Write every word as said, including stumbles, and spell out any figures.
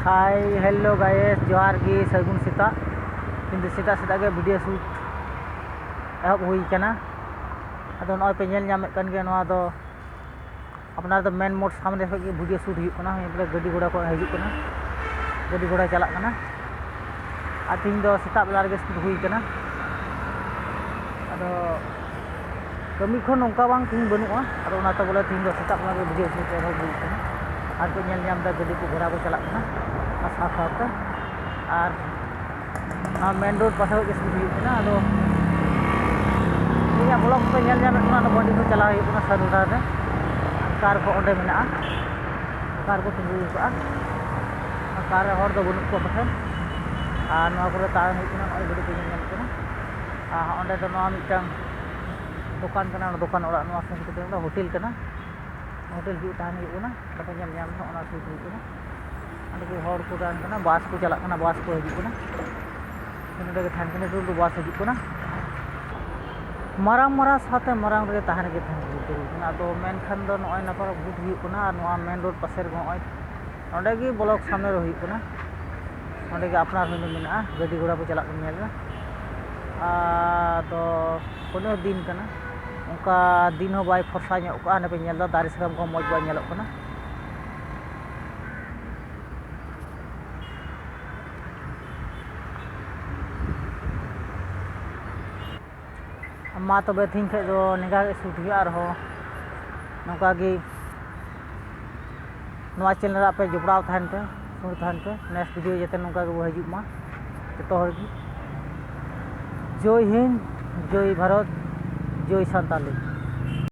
Hi, hello guys, ᱡᱚᱦᱟᱨ ᱜᱮ, ᱥᱟᱹᱜᱩᱱ ᱥᱮᱛᱟᱜ᱾ ᱠᱤᱱᱛᱩ ᱥᱮᱛᱟᱜ ᱥᱮᱛᱟᱜ ᱜᱮ ᱵᱷᱤᱰᱤᱭᱳ ᱥᱩᱴ ᱮᱦᱚᱵ ᱦᱩᱭ ᱠᱟᱱᱟ᱾ ᱟᱫᱚ ᱱᱚᱜᱼᱚᱭ ᱯᱮ ᱧᱮᱞ ᱧᱟᱢᱮᱫ ᱠᱟᱱ ᱜᱮᱭᱟ, ᱱᱚᱣᱟ ᱫᱚ ᱟᱯᱱᱟᱨ ᱫᱚ ᱢᱮᱱ ᱢᱳᱲ ᱥᱟᱢᱱᱮ ᱠᱷᱚᱱ ᱜᱮ ᱵᱷᱤᱰᱤᱭᱳ ᱥᱩᱴ ᱦᱩᱭᱩᱜ ᱠᱟᱱᱟ᱾ ᱱᱤᱭᱟᱹ ᱯᱚᱨᱮ ᱜᱟᱹᱰᱤ ᱜᱷᱚᱲᱟ ᱠᱚ ᱦᱤᱡᱩᱜ ᱠᱟᱱᱟ, ᱜᱟᱹᱰᱤ ᱜᱷᱚᱲᱟ ᱪᱟᱞᱟᱜ ᱠᱟᱱᱟ᱾ ᱟᱨ ᱛᱤᱦᱤᱧ ᱫᱚ ᱥᱮᱛᱟᱜ ᱵᱮᱞᱟ ᱨᱮᱜᱮ ᱥᱩᱴ ᱦᱩᱭ ᱠᱟᱱᱟ᱾ ᱟᱫᱚ ᱠᱟᱹᱢᱤ ᱠᱷᱚᱱ ᱚᱱᱠᱟ ᱵᱟᱝ ᱛᱤᱦᱤᱧ ᱵᱟᱹᱱᱩᱜᱼᱟ, ᱟᱫᱚ ᱚᱱᱟᱛᱮ ᱵᱚᱞᱮ ᱛᱤᱦᱤᱧ ᱫᱚ ᱥᱮᱛᱟᱜ ᱠᱷᱚᱱᱟᱜ ᱜᱮ ᱵᱷᱤᱰᱤᱭᱳ ᱥᱩᱴ ᱮᱦᱚᱵ ᱦᱩᱭᱩᱜ ᱠᱟᱱᱟ᱾ ᱟᱨ ᱯᱮ ᱧᱮᱞ ᱧᱟᱢ ᱮᱫᱟ, ᱜᱟᱹᱰᱤ ᱠᱚ ᱜᱷᱚᱲᱟ ᱠᱚ ᱪᱟᱞᱟᱜ ᱠᱟᱱᱟ ᱟᱨ ᱥᱟᱶ ᱥᱟᱶᱛᱮ ᱟᱨ ᱱᱚᱣᱟ ᱢᱮᱱ ᱨᱳᱰ ᱯᱟᱥᱮ ᱠᱷᱚᱱ ᱜᱮ ᱥᱩᱴ ᱦᱩᱭᱩᱜ ᱠᱟᱱᱟ᱾ ᱟᱫᱚ ᱤᱧᱟᱹᱜ ᱵᱞᱚᱜ ᱯᱮ ᱧᱮᱞ ᱧᱟᱢᱮᱫ ᱠᱟᱱᱟ, ᱚᱱᱟ ᱵᱟᱹᱴᱤ ᱠᱚ ᱪᱟᱞᱟᱣ ᱦᱩᱭᱩᱜ ᱠᱟᱱᱟ ᱥᱟᱹᱨᱩ ᱰᱟᱦᱟᱨ ᱨᱮ᱾ ᱠᱟᱨ ᱠᱚ ᱚᱸᱰᱮ ᱢᱮᱱᱟᱜᱼᱟ, ᱠᱟᱨ ᱠᱚ ᱛᱤᱸᱜᱩ ᱟᱠᱟᱫᱼᱟ᱾ ᱠᱟᱨ ᱨᱮ ᱦᱚᱲ ᱫᱚ ᱵᱟᱹᱱᱩᱜ ᱠᱚᱣᱟ ᱯᱟᱥᱮᱡ᱾ ᱟᱨ ᱱᱚᱣᱟ ᱠᱚᱨᱮ ᱛᱟᱲᱟᱢ ᱦᱩᱭᱩᱜ ᱠᱟᱱᱟ, ᱱᱚᱜᱼᱚᱭ ᱜᱟᱹᱰᱤ ᱠᱚ ᱧᱮᱞ ᱧᱟᱢᱚᱜ ᱠᱟᱱᱟ᱾ ᱟᱨ ᱚᱸᱰᱮ ᱫᱚ ᱱᱚᱣᱟ ᱢᱤᱫᱴᱟᱝ ᱫᱚᱠᱟᱱ ᱠᱟᱱᱟ, ᱚᱱᱟ ᱫᱚᱠᱟᱱ ᱚᱲᱟᱜ ᱱᱚᱣᱟ ᱥᱮᱱ ᱠᱟᱛᱮ ᱚᱸᱰᱮ ᱦᱳᱴᱮᱞ ᱠᱟᱱᱟ᱾ ᱦᱳᱴᱮᱞ ᱦᱩᱭᱩᱜ ᱛᱟᱦᱮᱱ ᱦᱩᱭᱩᱜ ᱠᱟᱱᱟ, ᱵᱟᱯᱮ ᱧᱮᱞ ᱧᱟᱢ ᱮᱫᱟ, ᱚᱱᱟ ᱥᱩᱨ ᱦᱩᱭᱩᱜ ᱠᱟᱱᱟ᱾ ᱚᱸᱰᱮ ᱜᱮ ᱦᱚᱲ ᱠᱚ ᱛᱟᱦᱮᱱ ᱠᱟᱱᱟ, ᱵᱟᱥ ᱠᱚ ᱪᱟᱞᱟᱜ ᱠᱟᱱᱟ, ᱵᱟᱥ ᱠᱚ ᱦᱤᱡᱩᱜ ᱠᱟᱱᱟ᱾ ᱱᱚᱸᱰᱮ ᱜᱮ ᱛᱟᱦᱮᱱ ᱠᱟᱱᱟ, ᱱᱤᱛᱚᱜ ᱫᱚ ᱵᱟᱥ ᱦᱤᱡᱩᱜ ᱠᱟᱱᱟ᱾ ᱢᱟᱨᱟᱝ ᱢᱟᱨᱟᱝ ᱥᱟᱶᱛᱮ ᱢᱟᱨᱟᱝ ᱨᱮᱜᱮ ᱛᱟᱦᱮᱱ ᱜᱮ ᱛᱟᱦᱮᱱ ᱜᱮ ᱡᱟᱹᱨᱩᱲ ᱠᱟᱱᱟ᱾ ᱟᱫᱚ ᱢᱮᱱᱠᱷᱟᱱ ᱫᱚ ᱱᱚᱜᱼᱚᱭ ᱱᱟᱯᱟᱭ ᱵᱷᱳᱴ ᱦᱩᱭᱩᱜ ᱠᱟᱱᱟ, ᱟᱨ ᱱᱚᱣᱟ ᱢᱮᱱ ᱨᱳᱰ ᱯᱟᱥᱮ ᱨᱮᱜᱮ ᱱᱚᱜᱼᱚᱭ ᱱᱚᱸᱰᱮ ᱜᱮ ᱵᱞᱚᱠ ᱥᱟᱢᱱᱮ ᱨᱮ ᱦᱩᱭᱩᱜ ᱠᱟᱱᱟ᱾ ᱱᱚᱸᱰᱮ ᱜᱮ ᱟᱯᱱᱟᱨ ᱦᱩᱭ ᱢᱮᱱᱟᱜᱼᱟ, ᱜᱟᱹᱰᱤ ᱜᱷᱚᱲᱟ ᱠᱚ ᱪᱟᱞᱟᱜ ᱠᱟᱱᱟ ᱧᱮᱞ ᱢᱮ᱾ ᱟᱫᱚ ᱯᱩᱱᱟᱹ ᱫᱤᱱ ᱠᱟᱱᱟ, ᱚᱱᱠᱟ ᱫᱤᱱ ᱦᱚᱸ ᱵᱟᱭ ᱯᱷᱚᱨᱥᱟ ᱧᱚᱜ ᱠᱟᱜᱼᱟ᱾ ᱦᱟᱸᱰᱮ ᱯᱮ ᱧᱮᱞ ᱮᱫᱟ, ᱫᱟᱨᱮ ᱥᱟᱠᱟᱢ ᱠᱚ ᱢᱚᱡᱽ ᱵᱟᱭ ᱧᱮᱞᱚᱜ ᱠᱟᱱᱟ᱾ ᱢᱟ ᱛᱚᱵᱮ ᱛᱮᱦᱮᱧ ᱠᱷᱚᱡ ᱫᱚ ᱱᱤᱝᱠᱟ ᱜᱮ ᱥᱩᱴ ᱦᱩᱭᱩᱜᱼᱟ ᱟᱨᱦᱚᱸ ᱱᱚᱝᱠᱟ ᱜᱮ᱾ ᱱᱚᱣᱟ ᱪᱮᱱᱮᱞ ᱨᱮ ᱟᱯᱮ ᱡᱚᱯᱲᱟᱣ ᱛᱟᱦᱮᱱ ᱯᱮ, ᱥᱩᱨ ᱛᱟᱦᱮᱱ ᱯᱮ᱾ ᱱᱮᱠᱥᱴ ᱵᱷᱤᱰᱤᱭᱳ ᱡᱟᱛᱮ ᱱᱚᱝᱠᱟ ᱜᱮᱵᱚ ᱦᱤᱡᱩᱜ ᱢᱟ ᱡᱚᱛᱚ ᱦᱚᱲ ᱜᱮ᱾ ᱡᱚᱭ ᱦᱤᱱᱫ, ᱡᱚᱭ ᱵᱷᱟᱨᱚᱛ, ᱡᱚᱭ ᱥᱟᱱᱛᱟᱞᱤ᱾